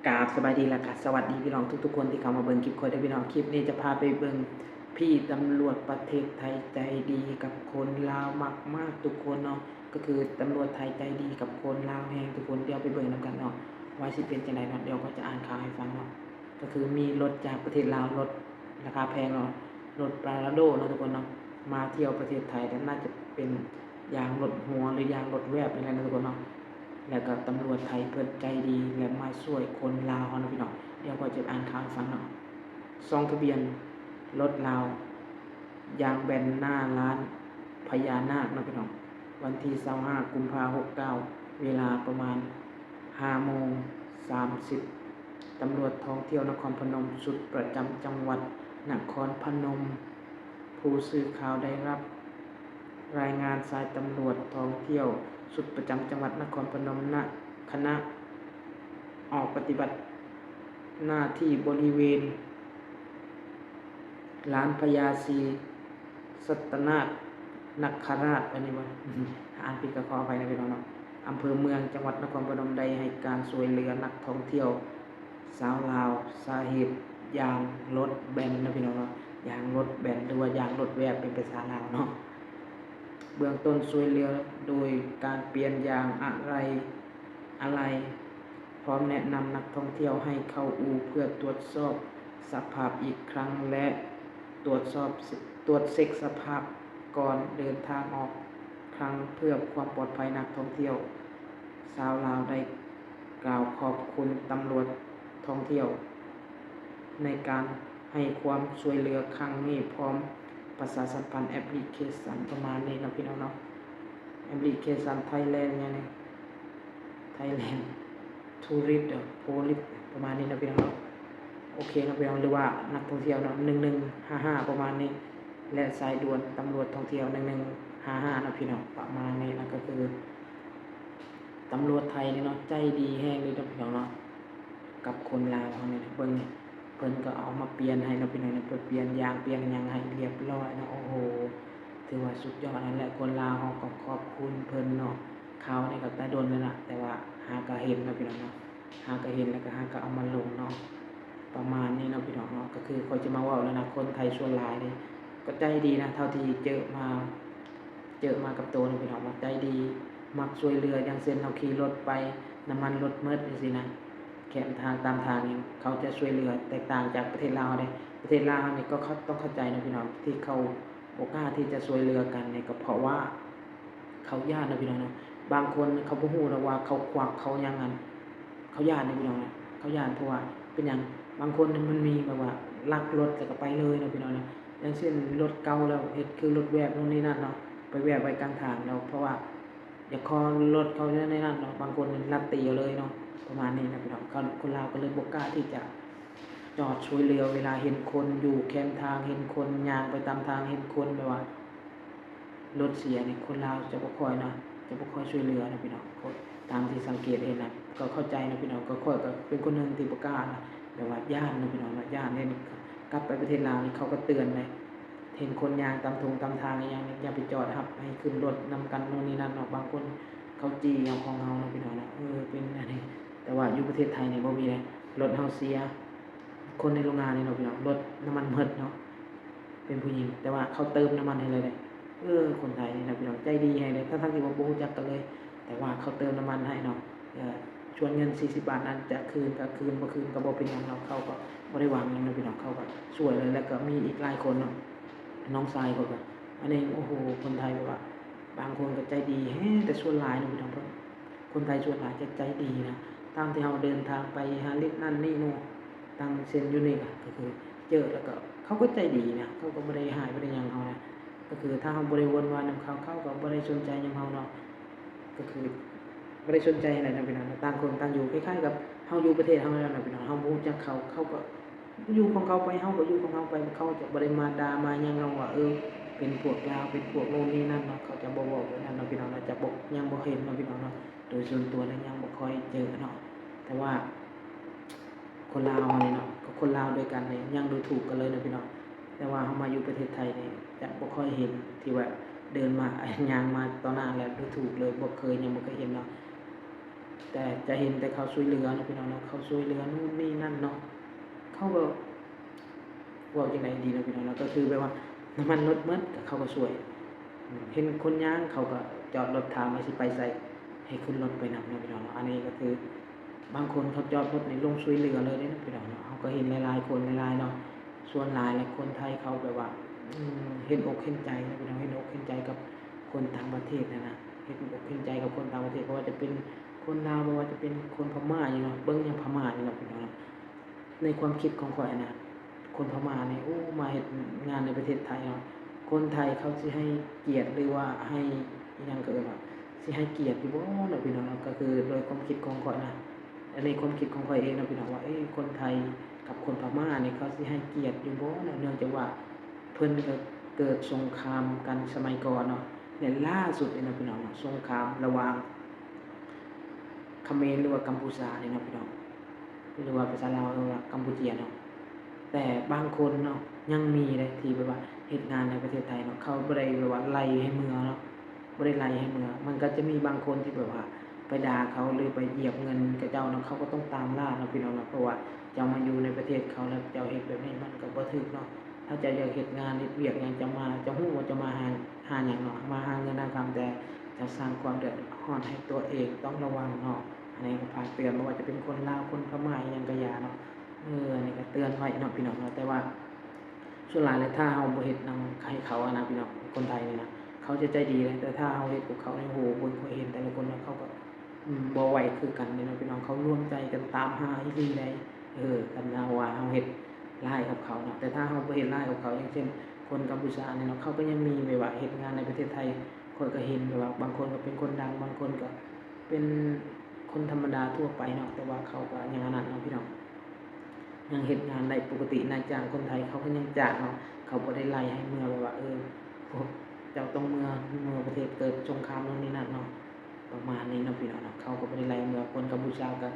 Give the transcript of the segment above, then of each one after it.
ກາບສະບາຍດີ ແລະກະສະຫວັດດີພີ່ນ້ອງທຸກໆຄົນທີ່ເຂົ້າມາເບິ່ງຄລິບຂ້ອຍເດີພີ່ນ້ອງ. ຄລິບນີ້ຈະພາໄປເບິ່ງ ພີ່ຕຳຫຼວດປະເທດໄທໃຈດີກັບຄົນລາວມາກໆທຸກຄົນເນາະ, ກໍຄືຕຳຫຼວດໄທໃຈດີກັບຄົນລາວແຮງທຸກຄົນ. ດຽວໄປເບິ່ງນຳກັນເນາະ ວ່າຊິເປັນຈັ່ງໃດເນາະ. ດຽວຂ້ອຍຈະອ່ານຂ່າວໃຫ້ຟັງເນາະ. ກໍຄືມີລົດຈາກປະເທດລາວ, ລົດລາຄາແພງເນາະ, ລົດປຣາໂດເນາະທຸກຄົນເນາະ, ມາທ່ຽວປະເທດໄທ ແລະ ໜ້າຈະເປັນຢາງລົດຮົ່ວ ຫຼື ຢາງລົດແວບນີ້ແຫຼະເນາະທຸກຄົນເນາະ. ແລະ ກໍຕຳຫຼວດໄທເພິ່ນໃຈດີ ແລະ ມາຊ່ວຍຄົນລາວເຮົາເນາະພີ່ນ້ອງ. ດຽວຂ້ອຍຈະອ່ານຂ່າວໃຫ້ຟັງເນາະ. ຊອງທະບຽນລົດລາວ ຢາງແບນໜ້າຮ້ານພະຍານາກເນາະພີ່ນ້ອງ. ວັນທີຊາວຫ້າ ກຸມພາ ຫົກເກົ້າ ເວລາປະມານຫ້າໂມງສາມສິບ ຕຳຫຼວດທ່ອງທ່ຽວນະຄອນພະນົມ ຊຸດປະຈຳຈັງຫວັດນະຄອນພະນົມ. ຜູ້ສື່ຂ່າວໄດ້ຮັບລາຍງານ ສາຍຕຳຫຼວດທ່ອງທ່ຽວ ຊຸດປະຈຳຈັງຫວັດນະຄອນພະນົມ ນະ ຄະນະອອກປະຕິບັດໜ້າທີ່ບໍລິເວນ ລານພະຍາສີສັດຕະນາກນະຄະລາດ ອັນນີ້ບໍ່ ອ່ານຜິດກໍຂໍອະໄພນະພີ່ນ້ອງເນາະ, ອຳເພີເມືອງ ຈັງຫວັດນະຄອນພະນົມ ໄດ້ໃຫ້ການຊ່ວຍເຫຼືອນັກທ່ອງທ່ຽວຊາວລາວ ສາເຫດຢາງລົດແບນນະພີ່ນ້ອງເນາະ, ຢາງລົດແບນ ຫຼືວ່າຢາງລົດແວບເປັນພາສາລາວເນາະ. ເບື້ອງຕົ້ນຊ່ວຍເຫຼືອໂດຍການປ່ຽນຢາງອາໄລ ອາໄລ ພ້ອມແນະນຳນັກທ່ອງທ່ຽວໃຫ້ເຂົ້າອູ່ເພື່ອຕວດສອບສະພາບອີກຄັ້ງ ແລະ ຕວດສອບ ຕວດເຊັກສະພາບກ່ອນເດີນທາງອອກຄັ້ງ ເພື່ອຄວາມປອດໄພນັກທ່ອງທ່ຽວ. ຊາວລາວໄດ້ກ່າວຂອບຄຸນຕຳຫຼວດທ່ອງທ່ຽວໃນການໃຫ້ຄວາມຊ່ວຍເຫຼືອຄັ້ງນີ້ ພ້ອມປະຊາສຳພັນແອັບລິເຄຊັນ ປະມານນີ້ເນາະພີ່ນ້ອງເນາະ, ແອັບລິເຄຊັນໄທແລນ ຫຍັງນີ້ ໄທແລນທູຣິດ ໂພລິດ ປະມານນີ້ເນາະພີ່ນ້ອງເນາະ. ໂອເຄເນາະພີ່ນ້ອງ ຫຼືວ່ານັກທ່ອງທ່ຽວເນາະ ໜຶ່ງໜຶ່ງຫ້າຫ້າ ປະມານນີ້ ແລະ ສາຍດ່ວນຕຳຫຼວດທ່ອງທ່ຽວ ໜຶ່ງໜຶ່ງຫ້າຫ້າ ເນາະພີ່ນ້ອງ ປະມານນີ້ເນາະ. ກໍຄືຕຳຫຼວດໄທນີ້ເນາະ ໃຈດີແຮງເລີຍເນາະພີ່ນ້ອງເນາະ ກັບຄົນລາວເຮົານີ້. ເບິ່ງນີ້ ເພິ່ນກໍເອົາມາປ່ຽນໃຫ້ເນາະພີ່ນ້ອງເນາະ, ເພິ່ນປ່ຽນຢາງປ່ຽນຫຍັງໃຫ້ຮຽບຮ້ອຍເນາະ. ໂອ້ໂຫ ຖືວ່າສຸດຍອດນັ້ນແຫຼະ, ຄົນລາວເຮົາກໍຂອບຄຸນເພິ່ນເນາະ. ຂ່າວນີ້ກໍແຕ່ດົນແລ້ວນະ ແຕ່ວ່າຫາກໍເຫັນເນາະພີ່ນ້ອງເນາະ, ຫາກໍເຫັນ ແລ້ວກໍຫາກໍເອົາມາລົງເນາະ ປະມານນີ້ເນາະພີ່ນ້ອງເນາະ. ກໍຄືຂ້ອຍຈະມາເວົ້າແລ້ວນະ ຄົນໄທສ່ວນຫຼາຍນີ້ກໍໃຈດີນະ ເທົ່າທີ່ເຈີມາ ເຈີມາກັບໂຕເນາະພີ່ນ້ອງເນາະ, ໃຈດີ ມັກຊ່ວຍເຫຼືອ. ຢ່າງເຊັ່ນເຮົາຂີ່ລົດໄປ ນ້ຳມັນລົດໝົດຈັ່ງຊີ້ນະ ແຄມທາງຕາມທາງນີ້ ເຂົາຈະຊ່ວຍເຫຼືອ ແຕກຕ່າງຈາກປະເທດລາວເຮົາເດ້. ປະເທດລາວເຮົານີ້ກໍເຂົ້າ ຕ້ອງເຂົ້າໃຈເນາະພີ່ນ້ອງ ທີ່ເຂົາບໍ່ກ້າທີ່ຈະຊ່ວຍເຫຼືອກັນນີ້ ກໍເພາະວ່າ ເຂົາຢ້ານນະພີ່ນ້ອງເນາະ. ບາງຄົນເຂົາບໍ່ຮູ້ດອກວ່າເຂົາຄວັກເຂົາຫຍັງຫັ້ນ ເຂົາຢ້ານເດ້ພີ່ນ້ອງເນາະ, ເຂົາຢ້ານ. ເພາະວ່າເປັນຫຍັງ ບາງຄົນມັນມີແບບວ່າລັກລົດແລ້ວກໍໄປເລີຍເນາະພີ່ນ້ອງເນາະ. ຢ່າງເຊັ່ນລົດເກົ່າແລ້ວເຮັດຄືລົດແວບໂນ່ນນີ້ນັ້ນເນາະ ໄປແວບໄວ້ກາງທາງແລ້ວ ເພາະວ່າຢາກຂໍລົດເຂົາໂນ່ນນີ້ນັ້ນເນາະ, ບາງຄົນລັກຕີເອົາເລີຍເນາະ ປະມານນີ້ນະພີ່ນ້ອງ. ຄົນລາວກໍເລີຍບໍ່ກ້າທີ່ຈະຈອດຊ່ວຍເຫຼືອ ເວລາເຫັນຄົນຢູ່ແຄມທາງ ເຫັນຄົນຍ່າງໄປຕາມທາງ ເຫັນຄົນແບບວ່າ ລົດເສຍນີ້ ຄົນລາວຈະບໍ່ຄ່ອຍເນາະ ຈະບໍ່ຄ່ອຍຊ່ວຍເຫຼືອນະພີ່ນ້ອງ. ຕາມທີ່ສັງເກດເຫັນນະ ກໍເຂົ້າໃຈນະພີ່ນ້ອງ, ກໍຂ້ອຍກໍເປັນຄົນໜຶ່ງທີ່ບໍ່ກ້ານະ ແບບວ່າຢ້ານນະພີ່ນ້ອງເນາະ, ຢ້ານເດ້. ກັບໄປປະເທດລາວນີ້ເຂົາກໍເຕືອນເດ້ ເຫັນຄົນຍ່າງຕາມທົ່ງຕາມທາງອີ່ຫຍັງນີ້ ຢ່າໄປຈອດຮັບໃຫ້ຂຶ້ນລົດນຳກັນໂນ່ນນີ້ນັ້ນເນາະ, ບາງຄົນເຂົາຈີ່ເອົາຂອງເຮົານະພີ່ນ້ອງເນາະ. ເອີ ເປັນອັນນີ້ ແຕ່ວ່າຢູ່ປະເທດໄທນີ້ບໍ່ມີເດ້ ລົດເຮົາເສຍ ຄົນໃນໂຮງງານນີ້ເນາະພີ່ນ້ອງ ລົດນ້ຳມັນໝົດເນາະ ເປັນຜູ້ຍິງ ແຕ່ວ່າເຂົາເຕີມນ້ຳມັນໃຫ້ເລີຍເດ້. ເອີ ຄົນໄທນີ້ນະພີ່ນ້ອງ ໃຈດີແຮງເດ້ ທັງໆທີ່ວ່າບໍ່ຮູ້ຈັກກັນເລີຍ ແຕ່ວ່າເຂົາເຕີມນ້ຳມັນໃຫ້ເນາະ. ເອີ ສ່ວນເງິນສີ່ສິບບາດນັ້ນຈະຄືນກໍຄືນ ບໍ່ຄືນກໍບໍ່ເປັນຫຍັງເນາະ, ເຂົາກໍບໍ່ໄດ້ຫວັງຫຍັງນະພີ່ນ້ອງ ເຂົາກໍຊ່ວຍເລີຍ. ແລ້ວກໍມີອີກຫຼາຍຄົນເນາະ ນ້ອງຊາຍຂ້ອຍກໍ ອັນນີ້ ໂອ້ໂຫ ຄົນໄທແບບວ່າ ບາງຄົນກໍໃຈດີແຮງ ແຕ່ສ່ວນຫຼາຍນະພີ່ນ້ອງ ຄົນໄທສ່ວນຫຼາຍຈະໃຈດີນະ. ຕາມທີ່ເຮົາເດີນທາງໄປຫາລິດນັ້ນນີ້ເນາະ ຕ່າງເຊັ່ນຢູ່ນີ້ກໍ ກໍຄືເຈີແລ້ວກໍເຂົາກໍໃຈດີນະ, ເຂົາກໍບໍ່ໄດ້ຮ້າຍບໍ່ໄດ້ຫຍັງເຮົານະ. ກໍຄືຖ້າເຮົາບໍ່ໄດ້ວຸ່ນວາຍນຳເຂົາ ເຂົາກໍບໍ່ໄດ້ສົນໃຈຫຍັງເຮົາເນາະ, ກໍຄືບໍ່ໄດ້ສົນໃຈຫັ້ນແຫຼະນະພີ່ນ້ອງ. ຕ່າງຄົນຕ່າງຢູ່ ຄ້າຍໆກັບເຮົາຢູ່ປະເທດເຮົານັ້ນນະພີ່ນ້ອງ, ເຮົາບໍ່ຮູ້ຈັກເຂົາ ເຂົາກໍ ຢູ່ຂອງເຂົາໄປ ເຮົາກໍຢູ່ຂອງເຮົາໄປ, ເຂົາຈະບໍ່ໄດ້ມາດ່າມາຫຍັງເຮົາວ່າ ເອີ ເປັນພວກລາວ ເປັນພວກໂນ່ນນີ້ນັ້ນເນາະ, ເຂົາຈະບໍ່ເວົ້າແບບນັ້ນເນາະພີ່ນ້ອງເນາະ. ຈະບໍ່ ຍັງບໍ່ເຫັນເນາະພີ່ນ້ອງເນາະ, ໂດຍສ່ວນຕົວແລ້ວຍັງບໍ່ຄ່ອຍເຈີເນາະ. ແຕ່ວ່າຄົນລາວເຮົານີ້ເນາະ ກັບຄົນລາວດ້ວຍກັນນີ້ຍັງດູຖູກກັນເລີຍເນາະພີ່ນ້ອງ. ແຕ່ວ່າເຮົາມາຢູ່ປະເທດໄທນີ້ຈະບໍ່ຄ່ອຍເຫັນ ທີ່ວ່າເດີນມາ ຍ່າງມາຕໍ່ໜ້າແລ້ວດູຖູກເລີຍ, ບໍ່ເຄີຍ ຍັງບໍ່ເຄີຍເຫັນເນາະ. ແຕ່ຈະເຫັນແຕ່ເຂົາຊ່ວຍເຫຼືອເນາະ ພີ່ນ້ອງເນາະ, ເຂົາຊ່ວຍເຫຼືອໂນ່ນນີ້ນັ້ນເນາະ, ເຂົາກໍ ເວົ້າຈັ່ງໃດດີເນາະ ພີ່ນ້ອງເນາະ, ກໍຄືແບບວ່ານ້ຳມັນລົດໝົດ ກໍເຂົາກໍຊ່ວຍ, ເຫັນຄົນຍ່າງ ເຂົາກໍຈອດລົດຖາມວ່າຊິໄປໃສ ໃຫ້ຂຶ້ນລົດໄປນຳເນາະ ພີ່ນ້ອງເນາະ. ອັນນີ້ກໍຄື ບາງຄົນເຂົາຈອດລົດນີ້ລົງຊ່ວຍເຫຼືອເລີຍເດ້ເນາະ ພີ່ນ້ອງເນາະ. ເຮົາກໍເຫັນຫຼາຍໆຄົນຫຼາຍໆເນາະ, ສ່ວນຫຼາຍແລ້ວຄົນໄທເຂົາແບບວ່າ ເຫັນອົກເຫັນໃຈເນາະ ພີ່ນ້ອງ, ເຫັນອົກເຫັນໃຈກັບຄົນຕ່າງປະເທດຫັ້ນນະ, ເຫັນອົກເຫັນໃຈກັບຄົນຕ່າງປະເທດ ບໍ່ວ່າຈະເປັນຄົນລາວ ບໍ່ວ່າຈະເປັນຄົນພະມ້າຫຍັງເນາະ, ເບິ່ງຫຍັງພະມ້ານີ້ເນາະ ພີ່ນ້ອງເນາະ. ໃນຄວາມຄິດຂອງຂ້ອຍນະ ຄົນພະມ້ານີ້ ໂອ້ ມາເຮັດງານໃນປະເທດໄທເນາະ, ຄົນໄທເຂົາຊິໃຫ້ກຽດ ຫຼືວ່າໃຫ້ອີ່ຫຍັງ ເຂົາເອີ້ນວ່າ ຊິໃຫ້ກຽດຢູ່ບໍ່ເນາະ ພີ່ນ້ອງເນາະ. ກໍຄືໂດຍຄວາມຄິດຂອງຂ້ອຍນະ ອັນນີ້ຄວາມຄິດຂອງຂ້ອຍເອງເນາະ ພີ່ນ້ອງ ວ່າ ເອີ ຄົນໄທກັບຄົນພະມ້ານີ້ ເຂົາຊິໃຫ້ກຽດຢູ່ບໍ່ເນາະ, ເນື່ອງຈາກວ່າເພິ່ນກໍເກີດສົງຄາມກັນສະໄໝກ່ອນເນາະ. ແລະລ່າສຸດນີ້ເນາະ ພີ່ນ້ອງເນາະ ສົງຄາມລະຫວ່າງຂະເໝນ ຫຼືວ່າກຳປູຊານີ້ເນາະ ພີ່ນ້ອງ, ຫຼືວ່າພາສາລາວເອີ້ນວ່າກຳປູເຈຍເນາະ. ແຕ່ບາງຄົນເນາະ ຍັງມີເດ້ທີ່ແບບວ່າເຮັດງານໃນປະເທດໄທເນາະ, ເຂົາບໍ່ໄດ້ແບບວ່າໄລ່ໃຫ້ເມືອເນາະ, ບໍ່ໄດ້ໄລ່ໃຫ້ເມືອ. ມັນກໍຈະມີບາງຄົນທີ່ແບບວ່າໄປດ່າເຂົາ ຫຼືໄປຢຽບເງິນເຂົາເຈົ້າເນາະ, ເຂົາກໍຕ້ອງຕາມລ່າເນາະ ພີ່ນ້ອງເນາະ, ເພາະວ່າເຈົ້າມາຢູ່ໃນປະເທດເຂົາແລ້ວ ເຈົ້າເຮັດແບບນີ້ມັນກໍບໍ່ຖືກເນາະ. ຖ້າເຈົ້າຢາກເຮັດງານເຮັດວຽກຫຍັງ ເຈົ້າມາ ເຈົ້າຮູ້ວ່າເຈົ້າມາຫາ ຫາຫຍັງເນາະ, ມາຫາເງິນຫາຄຳ, ແຕ່ເຈົ້າສ້າງຄວາມເດືອດຮ້ອນໃຫ້ຕົວເອງ. ຕ້ອງລະວັງເນາະ, ອັນນີ້ກໍຝາກເຕືອນ ບໍ່ວ່າຈະເປັນຄົນລາວ ຄົນພະມ້າ ອີ່ຫຍັງກໍຢ່າເນາະ. ເອີ ອັນນີ້ກໍເຕືອນໄວ້ເນາະ ພີ່ນ້ອງເນາະ. ແຕ່ວ່າສ່ວນຫຼາຍແລ້ວ ຖ້າເຮົາບໍ່ເຮັດນຳໃຫ້ເຂົາຫັ້ນນະ ພີ່ນ້ອງ, ຄົນໄທນີ້ນະ ເຂົາຈະໃຈດີເດ້, ແຕ່ຖ້າເຮົາເຮັດກັບເຂົານີ້ ໂອ້ໂຫ ເບິ່ງ ຂ້ອຍເຫັນແຕ່ລະຄົນນະ ເຂົາກໍ ອືມ ບໍ່ໄຫວຄືກັນເດ້ເນາະ ພີ່ນ້ອງ, ເຂົາລວມໃຈກັນຕາມຫາອີ່ຫຼີໃດ. ເອີ ຄັນເຮົາວ່າເຮົາເຮັດຮ້າຍກັບເຂົາເນາະ, ແຕ່ຖ້າເຮົາບໍ່ເຮັດຮ້າຍກັບເຂົາ ຢ່າງເຊັ່ນຄົນກຳປູຊານີ້ເນາະ, ເຂົາກໍຍັງມີແບບວ່າເຮັດງານໃນປະເທດໄທ, ຂ້ອຍກໍເຫັນແບບວ່າບາງຄົນກໍເປັນຄົນດັງ, ບາງຄົນກໍເປັນຄົນທຳມະດາທົ່ວໄປເນາະ, ແຕ່ວ່າເຂົາກໍຍັງອັນນັ້ນເນາະ ພີ່ນ້ອງ, ຍັງເຮັດງານໄດ້ປົກກະຕິ. ນາຍຈ້າງຄົນໄທເຂົາກໍຍັງຈ້າງເນາະ, ເຂົາບໍ່ໄດ້ໄລ່ໃຫ້ເມືອແບບວ່າ ເອີ ພວກເຈົ້າຕ້ອງເມືອ ເມືອປະເທດເກີດສົງຄາມໂນ່ນນີ້ນັ້ນເນາະ. ປະມານນີ້ເນາະ ພີ່ນ້ອງເນາະ, ເຂົາກໍບໍ່ໄດ້ໄລ່ເມືອ. ຄົນກຳປູຊາກໍ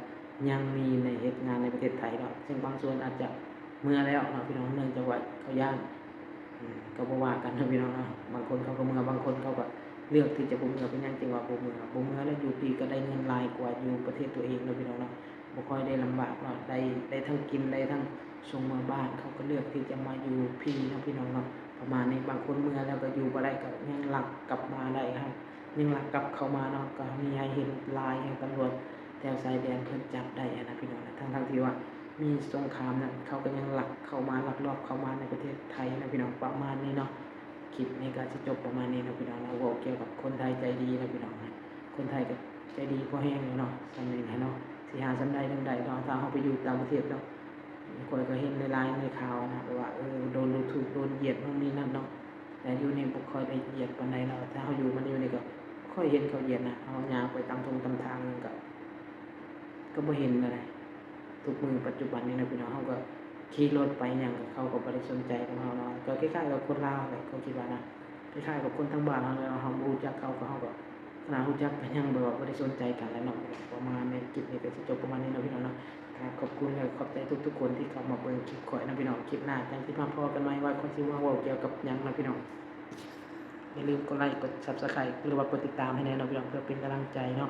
ຍັງມີໃນເຮັດງານໃນປະເທດໄທເນາະ, ເຊິ່ງບາງສ່ວນອາດຈະເມືອແລ້ວເນາະ ພີ່ນ້ອງ, ເນື່ອງຈາກວ່າເຂົາຢ້ານ ອືມ ກໍບໍ່ວ່າກັນເນາະ ພີ່ນ້ອງເນາະ. ບາງຄົນເຂົາກໍເມືອ, ບາງຄົນເຂົາກໍເລືອກທີ່ຈະບໍ່ເມືອ. ເປັນຫຍັງຈຶ່ງວ່າບໍ່ເມືອ? ບໍ່ເມືອແລ້ວຢູ່ປີກໍໄດ້ເງິນຫຼາຍກວ່າຢູ່ປະເທດຕົວເອງເນາະ ພີ່ນ້ອງເນາະ, ບໍ່ຄ່ອຍໄດ້ລຳບາກເນາະ, ໄດ້ ໄດ້ທັງກິນ ໄດ້ທັງສົ່ງເມືອບ້ານ. ເຂົາກໍເລືອກທີ່ຈະມາຢູ່ພີ້ເນາະ ພີ່ນ້ອງເນາະ, ປະມານນີ້. ບາງຄົນເມືອແລ້ວກໍຢູ່ບໍ່ໄດ້ ກໍຍັງລັກກັບມາໄດ້ເນາະ. ຍັງລັກກັບເຂົ້າມາເນາະ, ກໍມີໃຫ້ເຫັນຫຼາຍແຮງ ຕຳຫຼວດແຖວຊາຍແດນເພິ່ນຈັບໄດ້ຫັ້ນນະ ພີ່ນ້ອງນະ, ທັງໆທີ່ວ່າມີສົງຄາມນັ້ນ ເຂົາກໍຍັງລັກເຂົ້າມາ ລັກລອບເຂົ້າມາໃນປະເທດໄທນະ ພີ່ນ້ອງ. ປະມານນີ້ເນາະ, ຄລິບນີ້ກໍຊິຈົບປະມານນີ້ເນາະ ພີ່ນ້ອງເນາະ, ເວົ້າກ່ຽວກັບຄົນໄທໃຈດີເນາະ ພີ່ນ້ອງນະ. ຄົນໄທກໍໃຈດີພໍແຮງຢູ່ເນາະ ສ່ຳນີ້ນະເນາະ, ຊິຫາສ່ຳໃດຈັ່ງໃດເນາະ. ຖ້າເຮົາໄປຢູ່ຕ່າງປະເທດເນາະ, ຂ້ອຍກໍເຫັນຫຼາຍໆໃນຂ່າວນະ ແບບວ່າ ເອີ ໂດນດູຖູກ ໂດນຢຽດໂນ່ນນີ້ນັ້ນເນາະ, ແຕ່ຢູ່ນີ້ບໍ່ຄ່ອຍໄດ້ຢຽດປານໃດເນາະ. ຖ້າເຮົາຢູ່ ມາຢູ່ນີ້ກໍບໍ່ຄ່ອຍເຫັນເຂົາຢຽດນະ, ເຮົາຍ່າງໄປຕາມທົ່ງຕາມທາງ ກໍ ກໍບໍ່ເຫັນປານໃດ. ທຸກມື້ປັດຈຸບັນນີ້ນະ ພີ່ນ້ອງ, ເຮົາກໍຂີ່ລົດໄປຫຍັງ ເຂົາກໍບໍ່ໄດ້ສົນໃຈກັບເຮົາເນາະ. ກໍຄ້າຍໆກັບຄົນລາວແຫຼະ ຂ້ອຍຄິດວ່ານະ, ຄ້າຍໆກັບຄົນທາງບ້ານເຮົາແຫຼະ, ເຮົາບໍ່ຮູ້ຈັກເຂົາ ກໍເຮົາກໍ ຂະໜາດຮູ້ຈັກກໍຍັງແບບວ່າບໍ່ໄດ້ສົນໃຈກັນແຫຼະເນາະ. ປະມານນີ້ ຄລິບນີ້ກໍຊິຈົບປະມານນີ້ເນາະ ພີ່ນ້ອງເນາະ. ກໍຂອບຄຸນ ແລະ ຂອບໃຈທຸກໆຄົນທີ່ເຂົ້າມາເບິ່ງຄລິບຂ້ອຍນະ ພີ່ນ້ອງ. ຄລິບໜ້າຈັ່ງຊິມາພໍ້ກັນໃໝ່ ວ່າຂ້ອຍຊິມາເວົ້າກ່ຽວກັບຫຍັງນະ ພີ່ນ້ອງ. ຢ່າລືມກົດໄລ ກົດ Subscribe ຫຼືວ່າກົດຕິດຕາມໃຫ້ແດ່ເນາະ ພີ່ນ້ອງ, ເພື່ອເປັນກຳລັງໃຈເນາະ.